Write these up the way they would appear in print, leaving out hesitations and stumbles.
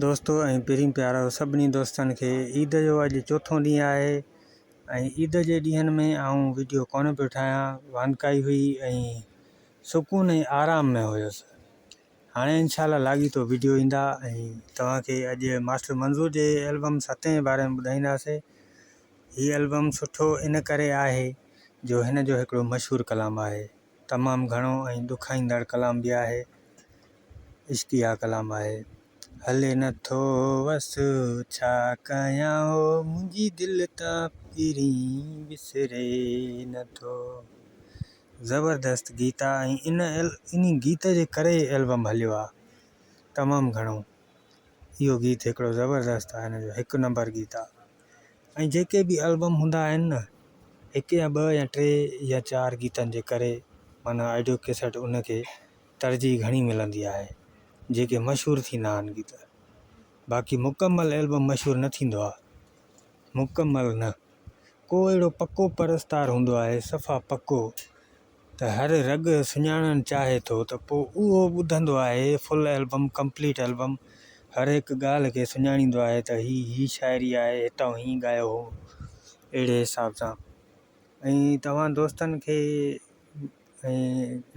دوستو ۽ پرين پيارو سڀني دوستن کي عيد جو اڄ چوٿون ڏينهن آهي ۽ عيد جي ڏينهن ۾ آئون ويڊيو ڪونه پيو ٺاهيان واندڪائي هئي ۽ سڪون ۽ آرام ۾ هيس هاڻي انشاء الله لاڳيتو ويڊيو ايندا ۽ توهان کي اڄ ماسٽر منظور جي البم ستين جي باري ۾ ٻڌائينداسي هي البم سٺو ان ڪري آهي جو هن جو هڪڙو مشهور ڪلام آهي تمام گهڻو ۽ ڏکائيندڙ ڪلام به آهي عشقيه ڪلام آهي. هلي نه ٿو وس ڇا ڪيان او منهنجي دل تان پرين وسري نه ٿو. زبردست گيت آ ۽ ان انهي گيت جي ڪري البم هليو آ تمام گهڻو اهو گيت هڪڙو زبردست آ هن جو هڪ نمبر گيت آ ۽ جيڪي به البم هوندا آهن نه هڪ يا ٻه يا ٽي يا چار گيتن جي ڪري معنيٰ آڊيو ڪيسٽ ان کي ترجيح گهڻي ملندي آهي جيڪي مشهور ٿيندا آهن گيت باقي مڪمل البم مشهور نه ٿيندو آهي مڪمل نه ڪو اهڙو پڪو پرستار هوندو آهي صفا پڪو ته هر رڳ سڃاڻڻ چاهي ٿو ته پوء اهو ٻڌندو آهي فل البم ڪمپليٽ البم هر هڪ ڳالهه کي سڃاڻيندو آهي ته هي هي شاعري آهي هتان هي ڳايو هو اهڙي حساب سان ۽ توهان دوستن کي ۽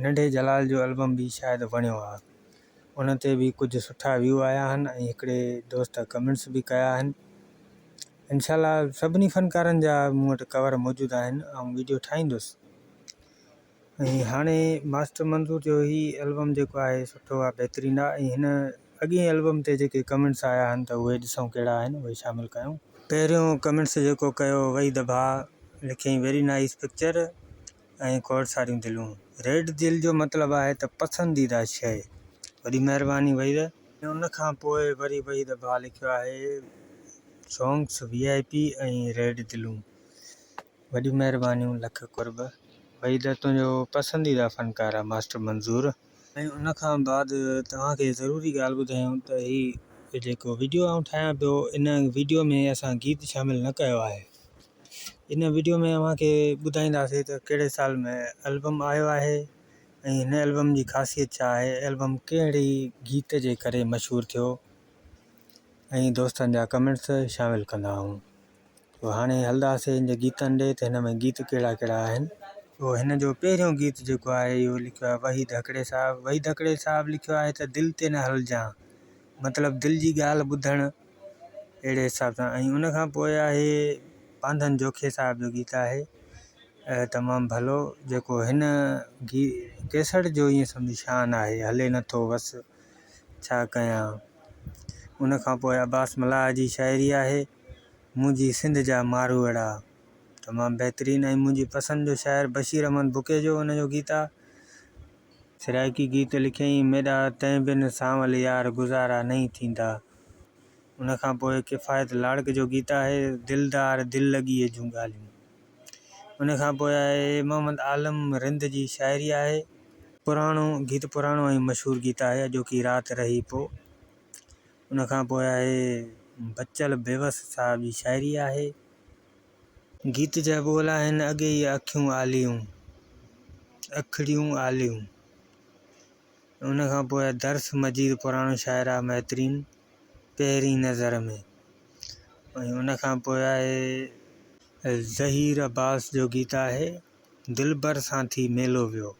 ننڍي جلال جو البم به شايد وڻيو آ ان تي به ڪجهه سٺا ويو آيا آهن ۽ هڪڙي دوست ڪمينٽس به ڪيا آهن انشاء الله سڀني فنڪارن جا مون وٽ ڪور موجود آهن آئون ويڊيو ٺاهيندس ۽ هاڻي ماسٽر منظور جو هي البم جيڪو آهي سٺو آ بهترين آ ۽ هن اڳئين البم تي جيڪي ڪمينٽس آيا آهن ته اهي ڏسون ڪهڙا آهن اهي شامل ڪيون. پهريون ڪمينٽس جيڪو ڪيو وحيد ڀاء لکيائين ويري نائيس پڪچر ۽ کوڙ ساريون دلون. ريڊ دل جو مطلب آهي ته پسنديده شيء. وڏي مهرباني وحيد. ۽ ان کان پوء وري وحيد ڀاء لکيو آهي سانگس وي آء پي ۽ ريڊ دلون. وڏيون مهربانيون لک قرب. وحيد تنهنجو پسنديده فنڪار آ ماسٽر منظور. ۽ ان کان بعد توهان کي ضروري ڳالهه ٻڌايون ته هي جيڪو وڊيو آئون ٺاهيان پيو ان وڊيو ۾ اسان گيت شامل نه ڪيو آهي ان وڊيو ۾ اوهان کي ٻڌائينداسي ته ڪهڙي سال ۾ البم آيو آهي ۽ هن البم جي خاصيت ڇا آهي البم ڪهڙي گيت جي ڪري مشهور ٿيو ۽ دوستن جا ڪمينٽس شامل ڪندا آهيون. پوء هاڻي هلنداسين هن جي گيتن ڏي ته هن ۾ گيت ڪهڙا ڪهڙا آهن. پوء هن جو پهريون گيت جيڪو آهي اهو لکيو آهي وحيد هڪڙي صاحب. وحيد هڪڙي صاحب لکيو آهي ته دل تي نه هلجان مطلب دل جي ڳالهه ٻڌڻ اهڙي حساب سان ۽ ان کان پوء آهي پانڌن جوکي صاحب جو گيت آهي تمام ڀلو جيڪو هن گي ڪيسٽ جو ائين سمجهه شان آهي هلي نٿو وس ڇا ڪيان ان کان پوء عباس ملاح جي شاعري آهي. منهنجي سنڌ جا ماروئڙا تمام بهترين ۽ منهنجي پسند جو شاعر بشير احمد بڪيجو ان جو گيت آ. سرائيڪي گيت لکيائين ميڏا تنهن بن سانول يار گذارا نهين ٿيندا ان کان پوء ڪفايت لاڙڪ جو گيت آهي دلدار دل لڳيء جون ڳالهيون ان کان پوء آهي محمد عالم رند جي شاعري آهي. پراڻو گيت پراڻو ۽ مشهور گيت آهي اڄوڪي رات رهي پو. ان کان پوء آهي بچل بيوس صاحب جي شاعري آهي. گيت جا ٻول آهن اڳي ئي اکيون آليون، اکڙيون آليون. ان کان پوء آهي درس مجيد پراڻو شاعر آهي بهترين پهرين نظر ۾. ۽ ان کان پوء آهي ظهير عباس جو گيت آهي دلبر سان ٿي ميلو ويو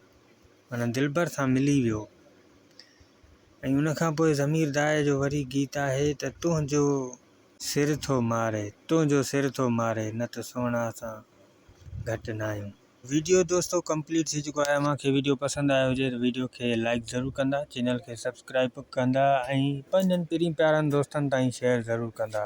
معنيٰ دلبر سان ملي ويو. ۽ ان کان پوء ضمير داء جو وري گيت آهي ته تنهنجو سر ٿو ماري، تنهنجو سر ٿو ماري، نه ته سهڻا اسان گهٽ ناهيون. ويڊيو دوستو ڪمپليٽ ٿي چڪو آهي اوهان کي ويڊيو پسند آيو هجي ته ويڊيو کي لائيڪ ضرور ڪندا چينل کي سبسڪرائيب ڪندا ۽ پنهنجن پرين پيارن دوستن تائين شيئر ضرور ڪندا.